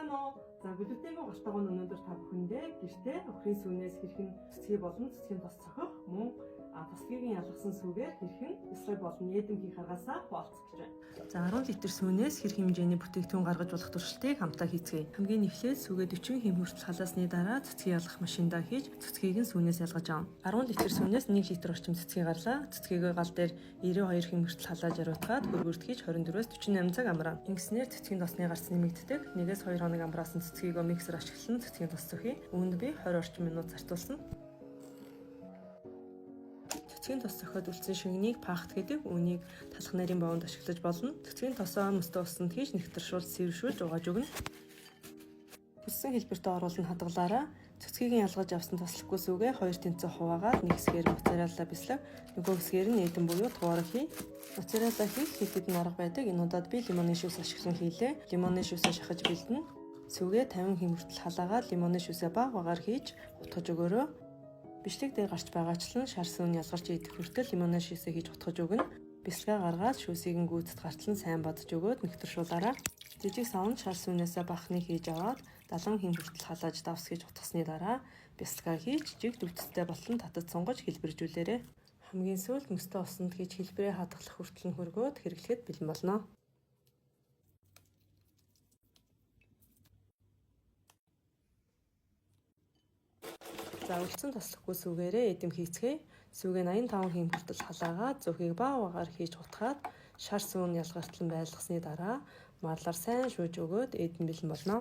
Сайн уу? За, глютенгүй галтайгаа нь өнөөдөр та бүхэндээ гэртээ охирын сүүнээс хэрхэн цэцгий болон цэцгийн тос цохих, мөн тослогийг нь ялгасан сүгээр хэрхэн бясалгал болон эдэм хийх аргаасаа хуваалцах гэж байна. За, 10 литр сүүнээс хэр хэмжээний бүтээгдэхүүн гаргаж болох туршилтыг хамтаа хийцгээе. Хамгийн эхлээд сүгээ 40 хэм хүртэл халаасны дараа цэцгийг ялгах машиндаа хийж цэцгийг нь сүүнээс ялгаж авна. 10 литр сүүнээс 1 литр орчим цэцгийг гарлаа. Цэцгийг гал дээр 92 хэм хүртэл халааж ариутгаад хөргөрт хийж 24-өөс 48 цаг амраана. Ингэснээр цэцгийн тосны гарц нэмэгддэг. 1-2 хоног амраасан цэцгийг миксер ашиглан цэцгийн тос цохъё. Үүнд би 20 орчим минут зарцуулсан. Цэцгийн тос цохиод үлдсэн шингэнийг пахт гэдэг, үүнийг талах нарийн бовонд ашиглаж болно. Цэцгийн тосоо мөстөө усанд хийж нэгтэршүүлж сэвшүүлж угааж өгнө. Хүссэн хэлбэртээ оруулан хадгалаарай. Цэцгийг нь ялгаж авсан тослохгүй сүгээ хоёр тэнцүү хуваагаад нэг хэсгээр моцарелла бислэг, нөгөө хэсгээр нь эдэн буюу творог хий. Моцарелла хийх хэд хэдэн арга байдаг. Энэ удаад би лимоны шүүс ашиглан хийлээ. Лимоны шүүсээ шахаж бэлдэнэ. Сүгээ 50 хэм хүртэл халаагаад лимоны шүүсээ бага багаар хийж утгаж өгөөрэй. Бичлэг дээр гарч байгаачлан шар сүүн ялгарч идэх хүртэл лимоны шүүсээ хийж утгаж өгнө. Бясалгаа гаргаад шүүсийг нь гүйцэд гартлан сайн бадж өгөөд нэгтэршуулаарай. Жижиг савнд шар сүүнээсээ бахныг хийж аваад 70 хэм хүртэл халааж давс гэж утгасны дараа бясалгаа хийж жигд өвдөстэй болон татад сунгаж хэлбэржүүлээрэй. Хамгийн сүүлд мөстөө усанд хийж хэлбэрээ хадгалах хүртэл нь хөргөөд хэрэглэхэд бэлэн болно. За, үлдсэн тослохгүй сүгээрээ эдэм хийцгээе. Сүгээ 85 хэм хүртэл халаагаад зүхийг бага багаар хийж хутгаад шар сүүн ялгартлан байлгасны дараа марлаар сайн шүүж өгөөд эдэм бэлэн болно.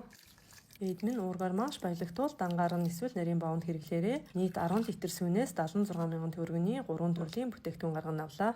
Эдэм нь уургаар маш баялагтуул дангаар нь эсвэл нарийн бовонд хэрэглээрэй. Нийт 10 литр сүүнээс 76 мянган төгрөгийн 3 төрлийн бүтээгдэхүүн гарган авлаа.